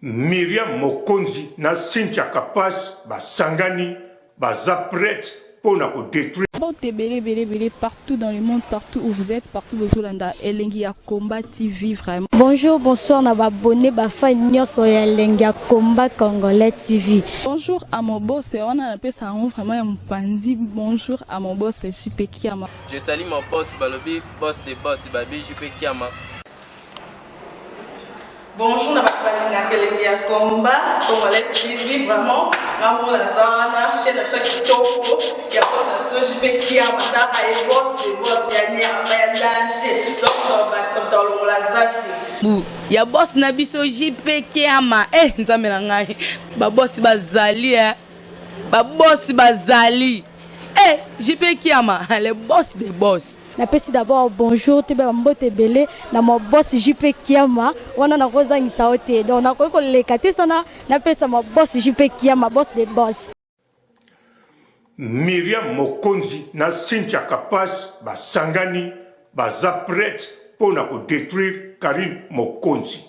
Myriam Mokonzi na Cynthia Kapash basangani baza prets pona ko detruire. Mbote ebele ebele ebele partout dans le monde partout où vous êtes partout bozolanda elengi ya combat TV vraiment. Bonjour bonsoir na ba abonnes ba fan nionso ya elengi ya combat congolais TV. Bonjour à mon boss wana napesa yango vraiment ya mopanzi bonjour à mon boss JP Kiama. Je salue mon boss balobi boss de boss babi JP Kiama. Bonjour na bato balingaka elengi ya combat congolais TV vraiment nga moko naza wana chaîne na biso ya kitoko ya boss na biso JP Kiama tala ye boss de boss ya nyama ya danger donc tobakisa moto alongola zaki bu ya boss na biso JP Kiama eh nzambe na ngai ba boss bazali eh ba boss bazali eh JP Kiama le boss de boss. Napesi d'abord bonjour toyeba ba mbote ebele na ma boss JP Kiama wana nakozangisa yo te donc nakoki koleka te sana napesa ma boss JP Kiama boss de boss. Myriam Mokonzi na Cynthia Kapash basangani baza pret pona ko detruire Carine Mokonzi.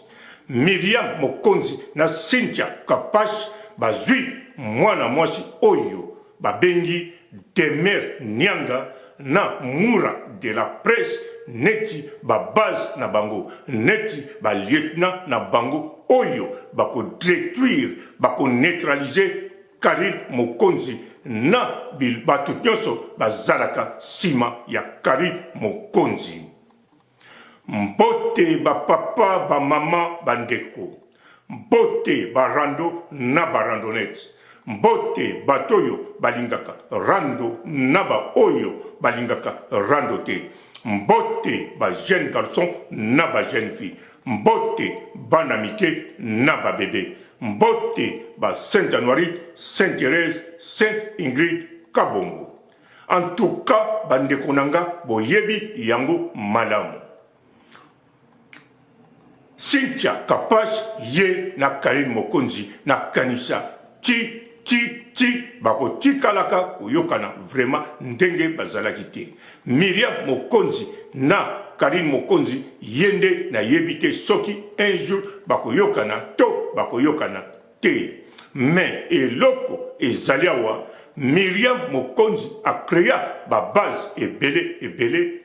Myriam Mokonzi na Cynthia Kapash bazui mwana mwasi oyo babengi Demeure Nianga na Mura de la presse neti ba base na bango, neti ba lieutenant na bango oyo bako detruire, bako neutraliser Carine Mokonzi na bato nionso bazalaka sima ya Carine Mokonzi. Mbote ba papa, ba maman, ba ndeko. Mbote ba rando na ba randonnettes. Mbote bato oyo balingaka rando na ba oyo balingaka rando te. Mbote ba jeunes garçons na ba jeunes filles. Mbote bana mike na ba bebe. Mbote ba Saint Anuarite, Saint Therèse, Sainte Ingrid Kabongo. En tout cas ba ndeko na nga boyebi yango malamu. Cynthia Kapash ye na Carine Mokonzi na kanisa ti ti ti bakotikalaka koyokana vraiment ndenge bazalaki te. Myriam Mokonzi na Carine Mokonzi ye nde nayebi te soki un jour bakoyokana to bakoyokana te. Mais eloko ezali awa Myriam Mokonzi a crea ba base ebele ebele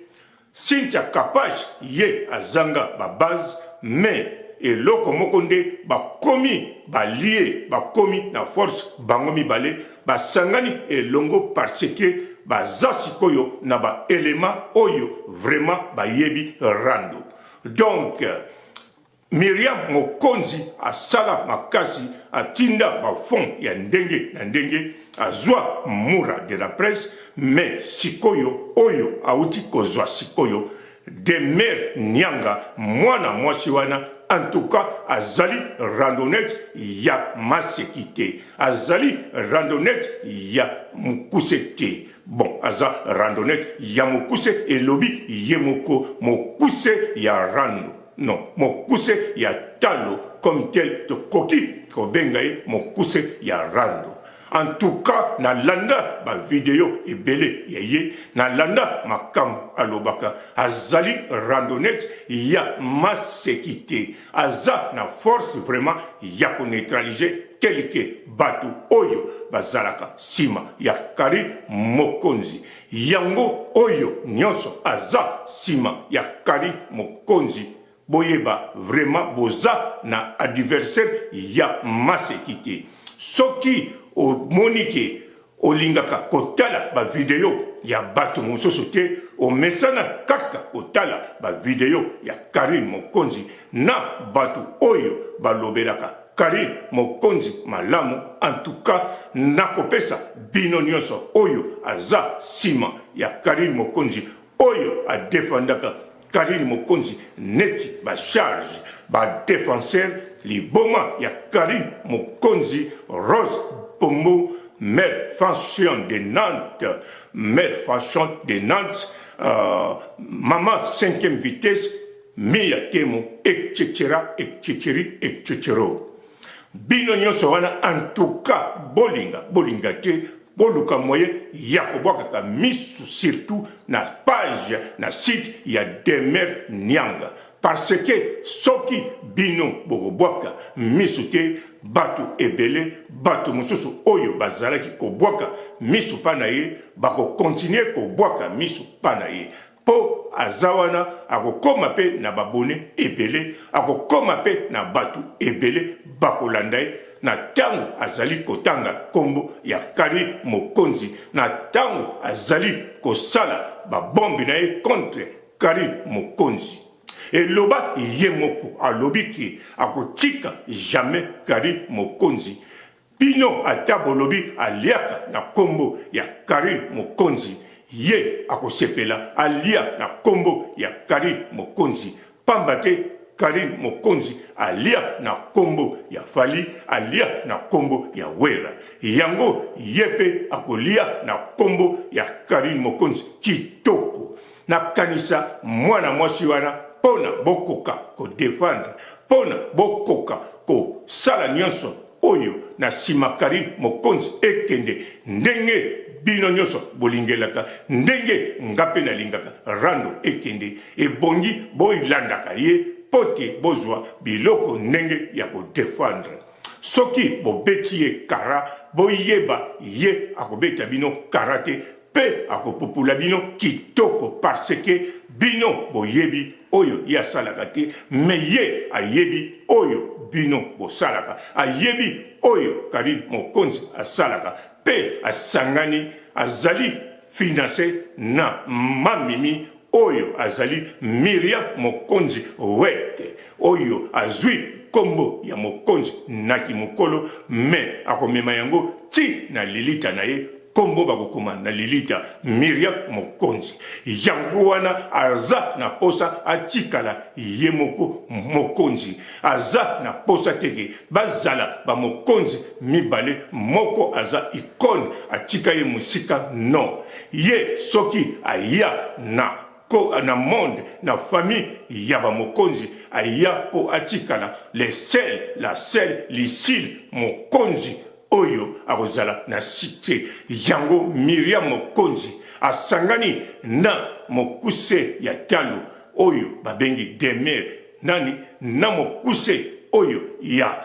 Cynthia Kapash ye azanga ba base mais eloko moko nde bakomi ba lie bakomi na force bango mibale basangani elongo parceque baza sikoyo na ba element oyo vraiment bayebi rando donc Myriam mokonzi asala makasi atinda ba fonds ya ndenge na ndenge azua mura de la presse mais sikoyo oyo awuti kozua sikoyo Demeure Nianga mwana mwasi wana en tout cas azali randonnette ya maseki te azali randonnette ya mukuse te bon aza randonnette ya mokuse elobi ye moko mokuse ya rando non mokuse ya talo comme tel tokoki kobenga ye mokuse ya rando en tout cas nalanda ba video ebele ya ye nalanda makambo alobaka azali randonnette ya maseki te aza na force vraiment ya ko neutraliser tel que batu oyo bazalaka sima ya Carine Mokonzi yango oyo nionso aza sima ya Carine Mokonzi boyeba vraiment boza na adversaire ya maseki te soki omoni ke Olingaka kotala ba video ya batu mosusu te omesana kaka kotala ba video ya Carine Mokonzi na batu oyo balobelaka Carine Mokonzi malamu en tout cas nakopesa bino nionso oyo aza sima ya Carine Mokonzi oyo a defendaka Carine mokonzi neti ba charge ba defenseur liboma ya Carine mokonzi Rose bombo mère fashion de Nantes mère fashion de Nantes euh, maman cinquième vitesse Mia Temo etc etc etc Bino nionso wana en tout cas bolinga bolinga te boluka moyen ya kobwakaka misu surtout na page na site ya Demeure Nianga. Parce que soki bino bokobwaka misu te, batu ebele, batu mosusu oyo bazalaki kobwaka misu pa na ye, bako continuer kobwaka misu pa na ye. Po aza wana, akokoma pe na b'abonnes ebele, akokoma pe na batu ebele bakolanda ye na tango azali kotanga kombo ya Carine Mokonzi, na tango azali kosala ba bombes na ye contre Carine Mokonzi. Eloba ye moko alobi ke akotika jamais Carine Mokonzi. Bino ata bolobi aliaka na kombo ya Carine Mokonzi ye akosepela alia na kombo ya Carine Mokonzi pamba te Carine Mokonzi alia na kombo ya Fally alia na kombo ya Werra yango ye pe akolia na kombo ya Carine Mokonzi kitoko Nakanisa mwana mwasi wana pona bokoka ko defendre pona bokoka kosala nionso oyo na sima Carine mokonzi ekende ndenge bino nionso bolingelaka ndenge nga pe nalingaka rando ekende ebongi bolandaka ye po te bozua biloko ndenge ya ko defendre soki bobeti ye kara boyeba ye akobeta bino kara te Pe akopupula bino kitoko parce que bino boyebi oyo ye asalaka te mais ye ayebi oyo bino bosalaka ayebi oyo Carine Mokonzi asalaka pe asangani azali finance na ma Mimi oyo azali Miriam Mokonzi wete oyo azui kombo ya mokonzi na kimokolo mais akomema yango ti na lilita na ye kombo bakokoma na lilita Miriam Mokonzi yango wana aza na posa atikala ye moko mokonzi aza na posa te ke bazala ba mokonzi mibale moko aza icone atika ye mosika non ye soki aya na ko na monde na famille ya ba mokonzi aya po atikala le seul la seule lisile mokonzi oyo akozala na succès yango Miriam mokonzi asangani na mokuse ya talo oyo babengi demeure nani na mokuse oyo ya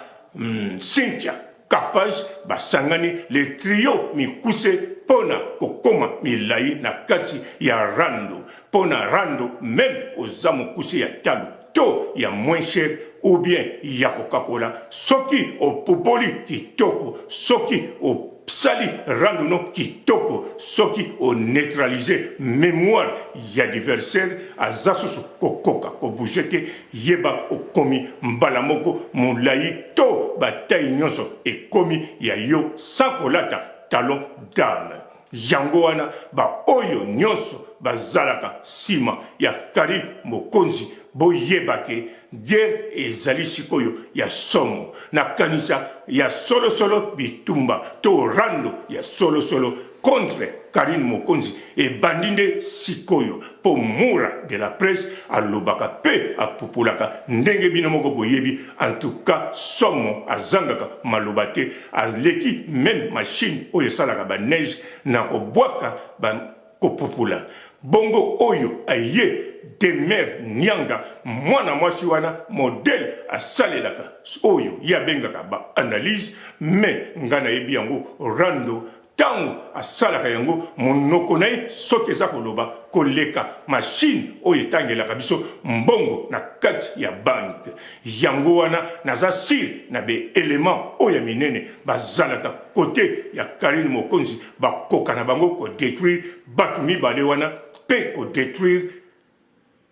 Cynthia Kapaj basangani le trio mikuse pona kokoma milayi na kati ya rando pona rando meme oza mokuse ya talo to ya moins cher ou bien ya kokakola soki opupoli kitoko soki osali rando no kitoko soki o neutraliser memoire ya adversaire aza susu kokoka ko bouger te yeba okomi mbala moko molayi to ba taille nionso ekomi ya yo sans kolata talon dame yango wana ba oyo nionso bazalaka sima ya Carine Mokonzi boyeba ke guerre ezali sikoyo ya somo nakanisa ya solo solo bitumba to rando ya solo solo contre Carine Mokonzi ebandi nde sikoyo po Mura de la presse alobaka pe apupulaka ndenge bino moko boyebi en tout cas somo azangaka maloba te aleki meme machine oyo esalaka ba neige na kobwaka ba kopupula bongo oyo aye Demeure Nianga mwana mwasi wana modèle asalelaka oyo ye abengaka ba analyse mais nga nayebi yango rando Tango asalaka yango, monoko na ye soki eza koloba koleka machine oyo etangelaka biso mbongo na kati ya banque. Yango wana naza sur na be elements oyo ya minene bazalaka cote ya Carine Mokonzi bakoka na bango ko detruire batu mibale wana pe ko detruire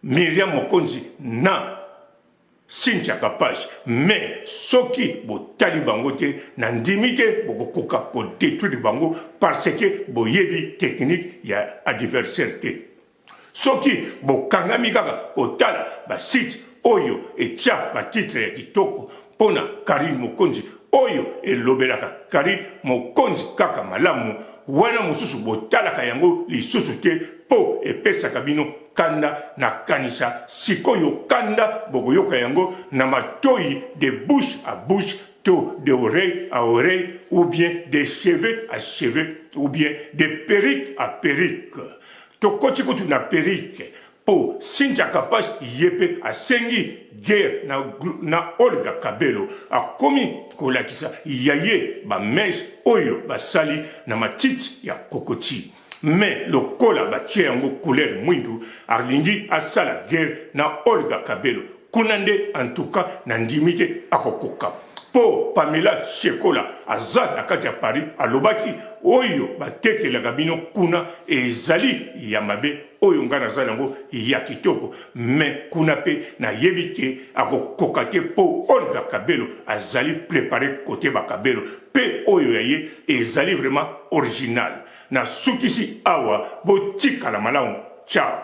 Miriam Mokonzi na Cynthia Kapash mais soki botali bango te na ndimi te bokokoka ko detruire bango parce que boyebi technique ya adversaire te. Soki bokangami kaka kotala ba sites oyo etia ba titres ya kitoko pona Carine Mokonzi oyo elobelaka Carine Mokonzi kaka malamu wana mosusu botalaka yango lisusu te po epesaka bino kanda nakanisa sikoyo kanda bokoyoka yango na matoyi de bouche à bouche to de oreille à oreille ou bien de cheveux à cheveux ou bien de perruque à perruque tokoti kutu na perruque. Mpo Cynthia Kapash ye mpe asengi guerre na, na Olga Kabelo, akomi kolakisa ya ye ba mèches oyo basali na matiti ya kokoti. Mais lokola batie yango couleur mwindu, alingi asala guerre na Olga Kabelo. Kuna nde en tout cas nandimi te akokoka. Mpo Pamela Shekola aza na kati ya Paris alobaki oyo batekelaka bino kuna ezali ya mabe oyo nga naza nango ya kitoko mais kuna pe nayebi ke akokoka te po Olga Kabelo azali prepare cote ba Kabelo pe oyo ya ye ezali vraiment original. Nasukisi awa botikala malamu ciao.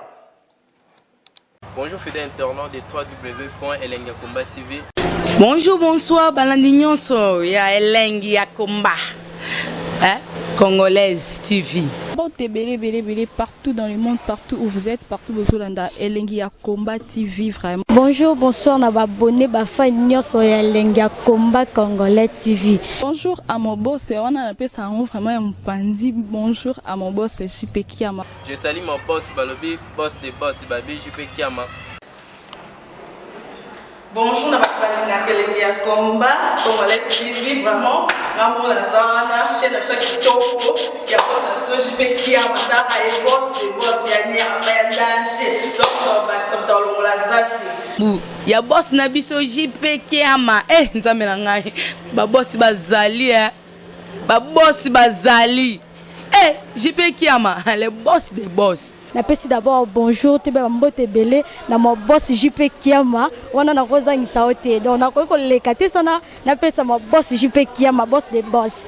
Bonjour fidèle internaute de www.elengiyakomba.tv. Bonjour, bonsoir, balandi nyonso ya Elengi ya Komba. Hein? Congolaise TV. Mbote ebele ebele ebele partout dans le monde, partout où vous êtes, partout bozolanda Elengi ya Combat TV vraiment. Bonjour, bonsoir na ba abonné ba fan nyonso ya Elengi ya Combat Congolais TV. Bonjour à mon boss, wana napesa yango vraiment ya mopanzi. Bonjour à mon boss JP Kiama. Je salue mon boss balobi boss de boss babi JP Kiama. Bonjour na bato balingaka elengi ya combat congolais TV vraiment nga moko naza wana chaîne na biso ya kitoko ya boss na biso JP Kiama taka ye boss de boss ya nyama ya danger donc tobakisa moto alongola zaki Bu ya boss na biso JP Kiama eh nzambe na ngai ba boss bazali eh ba boss bazali eh JP Kiama le boss des boss. Napesi d'abord bonjour toyeba ba mbote ebele na ma boss JP Kiama wana nakozangisa yo te donc nakoki koleka te sana napesa ma boss JP Kiama boss de boss.